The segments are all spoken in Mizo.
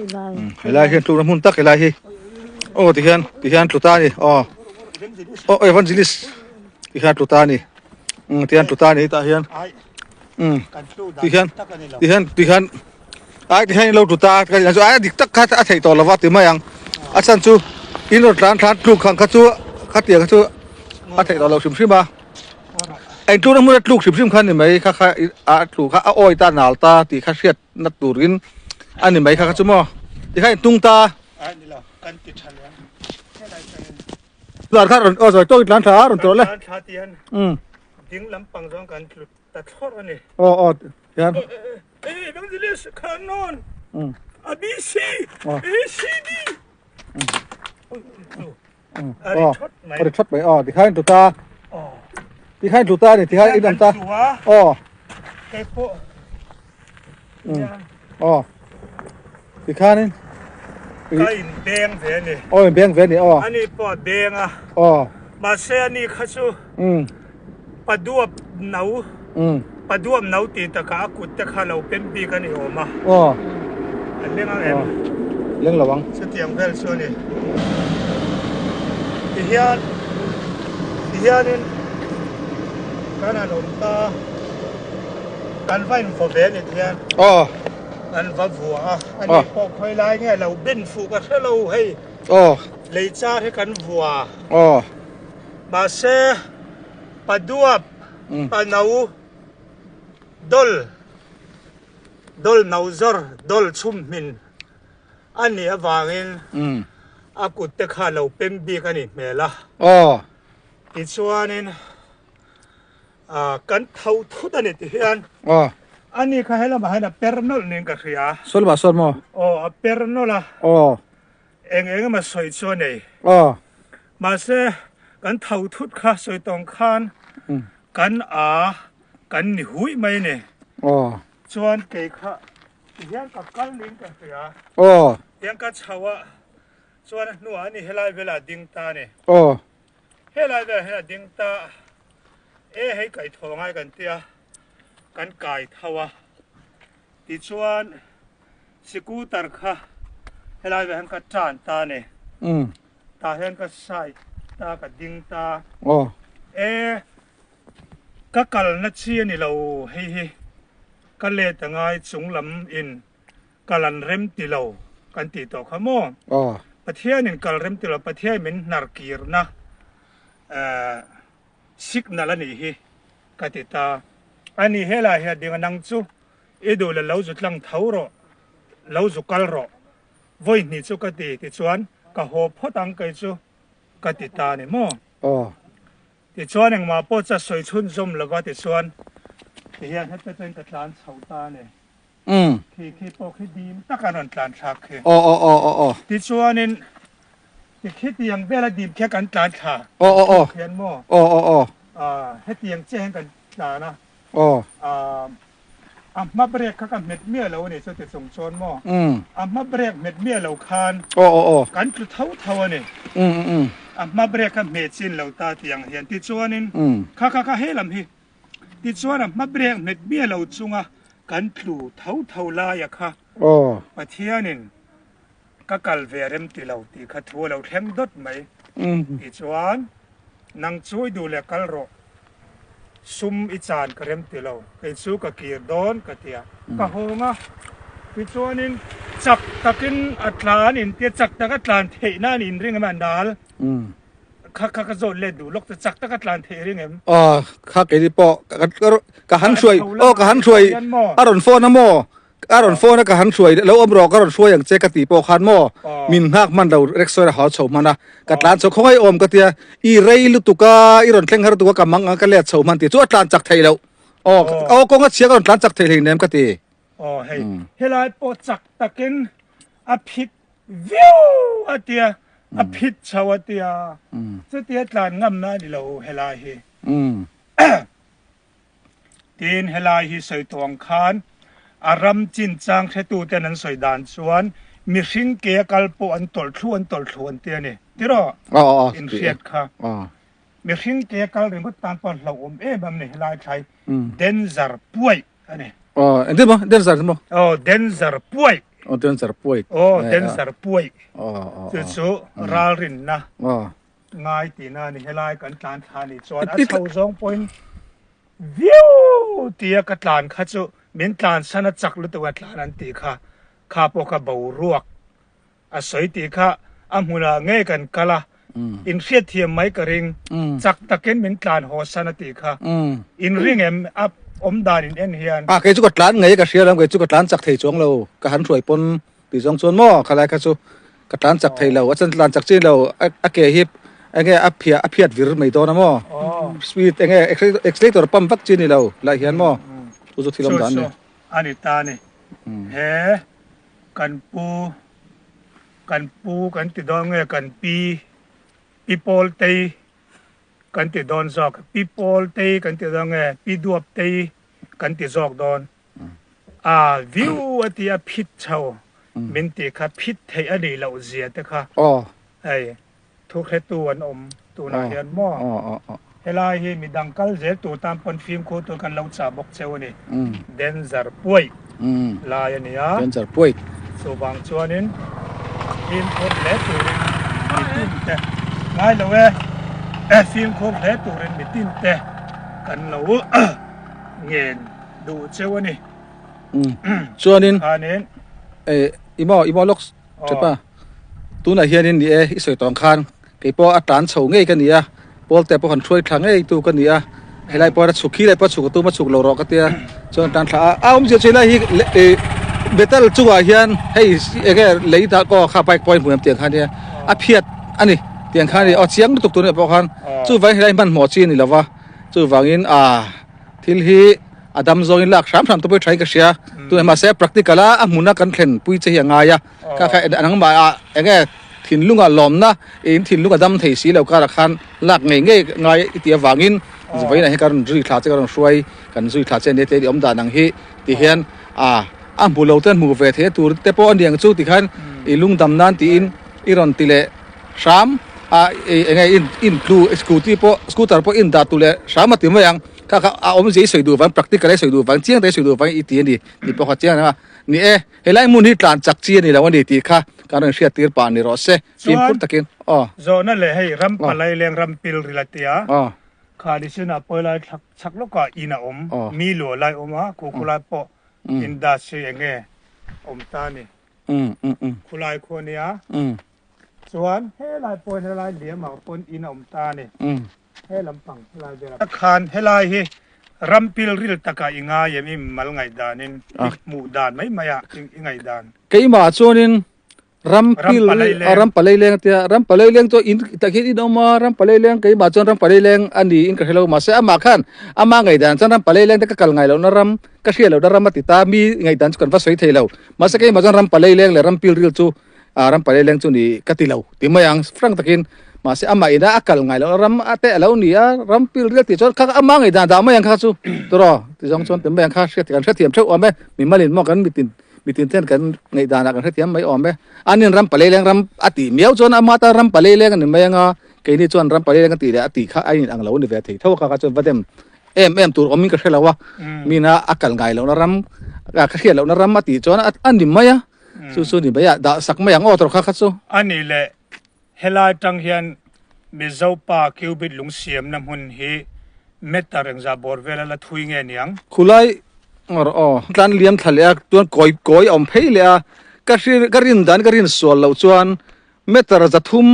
Helai hian tlukna hmun tak helai hi aw ti hian ti hian tlu ta a ni aw aw evangelist ti hian tlu ta a ni umm ti hian tlu ta a ni hetah hian umm ti hian ti hian ti hian ai ti hian in lo tlu ta a chu ai a dik tak kha a theih tawh lo va ti mai ang a chhan chu in rawn tlan thlan tluk ang kha chu khatiang kha chu a theih tawh lo hrim hrim a. Eng tlukna hmuna tluk hrim hrim kha ni mai kha kha a tlu kha a awi ta nal ta tih kha hriat na turin a ni mai kha kha chu maw ti kha in tung ta zan kha rawn aw zawi tawk in tlan thla a rawn tawh le um ding lampang zawng kan tlu ta thlawrh a ni aw aw hian um A B C A C D A ri thawt mai. A ri thawt mai aw tikhain tlu ta. Tikhain tlu ta ni tikhain in awm ta. Aw. Kei pawh. Aw. Tikhanin. Ka in beng ve ni. Aw in beng ve ni aw. Ani pawh a beng a. Aw. Mahse ani kha chu. Paduap no. Paduap no tih takah a kut te kha lo pem bik a ni awm a. Aw. An leng ang em? Leng lo ang. Chutiang vel chu a ni. Tihian, tihianin kan han awm ta, kan va invaw ve a ni tihian. Aw. Kan va vua a, a ni pawh khawi lai nge lo ben fuh ka hre lo hei. Aw. Lei char hi kan vua. Aw. Mahse, Paduap, Pano, Dol, Dol no zawr, Dol chhum hmin a nih avangin a kut te kha lo pem bik a nih hmel a. Tichuanin kan tho thut a ni ti hian ani kha helamah hian a per nawlh niin ka hria. Saw lamah sawn maw? Aw, a per nawlh a. Eng eng emaw sawi chu a nei. Mahse, kan tho thut kha sawi tawng khan kan a kan ni huih mai a ni. Chuan kei kha tihian ka kal niin ka hria. Tihian ka chho a, chuan a hnuah a ni helai velah a ding ta a ni. Helai velah hian a ding ta a, e hei kaihthawh ngai kan tia, kan kai tho a. Tichuan scooter kha helai velah hian ka tan ta a ni. Tah hian ka side ta ka ding ta. Aw. E ka kalna chi a ni lo hei hi ka let a ngai chung lam in kal an rem ti lo kan tih tawh kha maw. Aw. Pathian in kal rem ti lo Pathian min hnar kirna eh signal a nih hi ka ti ta. A ni helai hi a ding a nang chu i duh leh lo zu tlang tho rawh lo zu kal rawh. Vawi hnih chu ka ti tichuan ka haw phawt ang kei chu ka ti ta a ni maw? Aw. Tichuan engmah pawh chu a sawi chhunzawm lova tichuan tihian heta chuan ka tlan chho ta a ni. Umm. Khi khi pawh khi dim tak an rawn tlan thlak khi. Aw aw aw aw aw. Tichuanin hetiang vela dim khi kan tlan thla. Aw aw aw. Khian maw? Aw aw aw. Ah hetiang chiah hian kan tlan a. Aw. Ah A hma brake kha ka hmet miah lo a ni chuti chung chuan maw? A hma brake hmet miah lo khan kan tlu tho tho a ni. A hma brake kha hmeh chin lo ta tih ang hian tichuanin kha kha kha he lam hi tichuan a hma brake hmet miah lo chunga kan tlu tho tho laia kha Pathianin ka kal ve rem ti lo tih kha thu a lo thleng dawt mai. Tichuan, nang chu i duh leh kal rawh, sum i chan ka rem ti lo, kei chu ka kir dawn ka ti a, ka hawng a. Tichuanin, chak takin a tlan in tia chak taka tlan theihna a nih ring em a nal kha kha ka zawt let duh lawk che, chak taka tlan theih ring em? Aw, kha keini pawh ka han hruai, aw ka han hruai, a rawn phone a maw? A rawn phone a ka han hruai lo awm rawh ka rawn hruai ang che ka tih pawh khan maw min nghak hman lo rek sawi a haw chho hman a ka tlan chho khawngaih awm ka tia i rei lutuk a i rawn thleng har lutuk a ka mang ang ka let chho hman tih chu a tlan chak theih loh aw aw kawng a chhia ka rawn tlan chak thei hlei nem ka ti. Aw hei helai pawh chak takin a phit viau a tia a phit chho a tia chutia tlan ngamna a ni lo helai hi. Tin, helai hi sawi tawh ang khan a ram chinchang hretuten an sawi dan chuan mihring ke a kal pawh an tawlh thlu an tawlh thlu an ti a ni. Tiraw? In hriat kha. Mihring ke a kal ringawt tan pawh hlauhawm em em a ni helai thlai danger puaih a ni. Engtin maw? Danger maw? Aw, danger puaih. Aw danger puai. Aw danger puai. Chu chu ralrinna ngai tihna a ni. Helai kan tlan thla a nih chuan a chho zawng pawhin viau tia ka tlan kha chu min tlansan a chak lutuk a tlan an tih kha kha pawh kha boruak a sawi tih kha a hmunah ngei kan kal a, in hriatthiam mai ka ring, chak takin min tlan haw san a tih kha in ring em a awm dan in en hian. A kei chu ka tlan ngei ka hria lo, kei chu ka tlan chak thei chuang lo, ka han hruai pawn tih zawng chuan maw khalai kha chu ka tlan chak thei lo, a chan tlan chak chi lo, a ke hi enge a phiah a phiat vir mai dawn a maw, speed enge accelerator pump vak chi ni lo lai hian maw chu chu thil awm dan a ni. Chu chu a ni ta a ni, he Kan pu, kan pu kan ti dawn nge kan pi, pi Pawltei kan ti dawn zawk, pi Pawltei kan ti dawn nge pi Duaptei kan ti zawk dawn. A viu a ti a phit chho min tih kha phit theih a nih loh zia te kha hei Thu hretu an awm tunah hian maw? Helai hi midang kal zel tur tan pawn fimkhur tur kan lo chah bawk cheu a ni. Danger puaih lai a ni a. Danger puaih. Chuvang chuanin fimkhur hle turin mitin te ngai lo e, fimkhur hle turin mitin te kan lo ngen duh cheu a ni. Chuanin i maw i maw lawk Tapa, tunah hianin ni e, i sawi tawng khan kei pawh a tan chho ngei ka ni a, Pawlte pawh han hruai thla ngei tu ka ni a, helai pawh a chhuk khi lai pawh a chhuk a tum a chhuk lo rawh ka tia, chuan a tan thla a, a awmzia chu helai hi ih metal chungah hian hei enge lei dah kaw kha bike pawh a inhmu em tiang kha nia, a phiat a ni tiang kha a ni, aw chiang lutuk tunah pawh khan chuvangin helai hmanhmawh chi a ni lo va, chuvangin ah. Thil hi a dam zawngin lak hram hram te pawh hi thain ka hria. Tunah mahse practical a a hmuna kan thlen pui che hi a ngai a. Kha kha nangmah ah eng nge thinlunga lawmna in thinlung a dam thei si lo karah khan lak ngei ngei ngai i tih avangin vawiinah hian ka rawn zui thla che ka rawn hruai kan zui thla che ania te i awm dan ang hi ti hian a a hmu lo ten hmu ve thei tur te pawh a niang chu tikhan i lungdam nan tiin i rawn ti leh hram a eng nge in in tlu scooty pawh scooter pawh in dah tu leh hram a ti mai ang kha kha a awmzia i sawi duh vang practical a i sawi duh vang chiang te i sawi duh vang i ti a ni tih pawh kha chiang a ni e helai hmun hi tlan chak chi a ni lo a ni tih kha kan rawn hriat tir pah ni rawh se fimkhur takin aw Zawhna leh hei ram palai leng ram pil ril a tia kha ni sinah pawi lai thlak chak lawkah in a awm mi luah lai awm a khu khulai pawh industry eng nge awm ta a ni khulai khu a nia. Chuan helai pawh helai liamah pawn in a awm ta a ni. He lampang helai velah. Khan helai hi ram pilril takah i ngai em i mal ngaihdanin i hmuh dan mai mai a i ngaihdan. Keimah chuanin ram pil ram palei leng atia ram palei leng chu in tak hian in awm a ram palei leng keimah chuan ram palei leng a ni in ka hre lo mahse amah khan ama ngaihdan chuan ram palei leng te ka kal ngai lohna ram ka hriat lohna ram a ti ta mi ngaihdan chu kan va sawi thei lo mahse keimah chuan ram palei leng leh ram pilril chu a ram palei leng chu ni ka ti lo ti mai ang frank takin mahse amah ina a kal ngai lo ram a te alo ni a ram pil rial tih chuan kha ama ngei dan dah mai ang kha chu tawraw ti zawng chuan ti mai ang kha hriat kan hrethiam theuh awm e mimalin maw kan mitin mitin ten kan ngaih danah kan hrethiam mai awm e anin ram palei leng ram a tih miau chuan ama tan ram palei leng a ni mai anga keini chuan ram palei leng a tih leh a tih kha a in ang lo a ni ve thei tho a kha kha chuan va dem em em tur awmin ka hre lo a mina a kal ngai lohna ram ka hriat lohna ram a tih chuan a ni mai a. Chu chu ni mai a, dah sak mai ang aw tawrh kha kha chu. A nih leh, helai tang hian Mizo pa cubit lung siamna hmun hi meter engzah bawr vela la thui nge niang? Khulai ngawr aw, tlan liam thla leh a, chuan kawi kawi a awm phei leh a, ka hri ka rin dan ka rin sual loh chuan meter zathum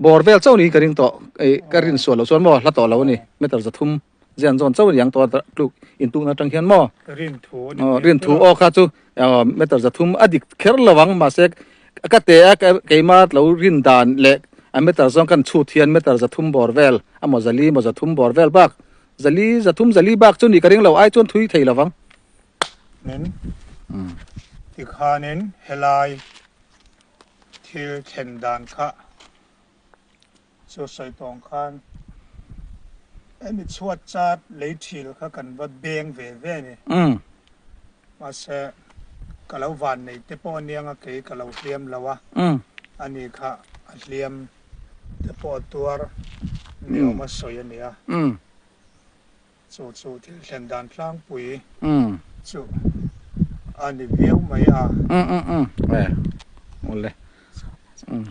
bawr vel chauh niin ka ring tawh, ka rin sual loh chuan maw hla tawh lo a ni, meter zathum. Zian zawn chauh aniang tawh a tluk intukna atang hian maw? Rin thu a ni. Aw rin thu aw kha chu meter zathum a dik kher lo ang mahse ka te a keima lo rin dan leh a meter zawng kan chhut hian meter zathum bawr vel a maw zali maw zathum bawr vel bak zali zathum zali bak chu ni ka ring lo ai chuan thui thei lo vang. Nen tikhanin helai thil thlen dan kha Chu sawi tawng khan hemi chhuat chat lei thil kha kan va beng ve ve a ni. Mahse ka lo van nei te pawh aniang a kei ka lo hliam lo a, ani kha a hliam te pawh a tuar ni awm a sawi a ni a. Chu chu thil thlen dan tlangpui chu A ni viau mai a. Um um um e awle um.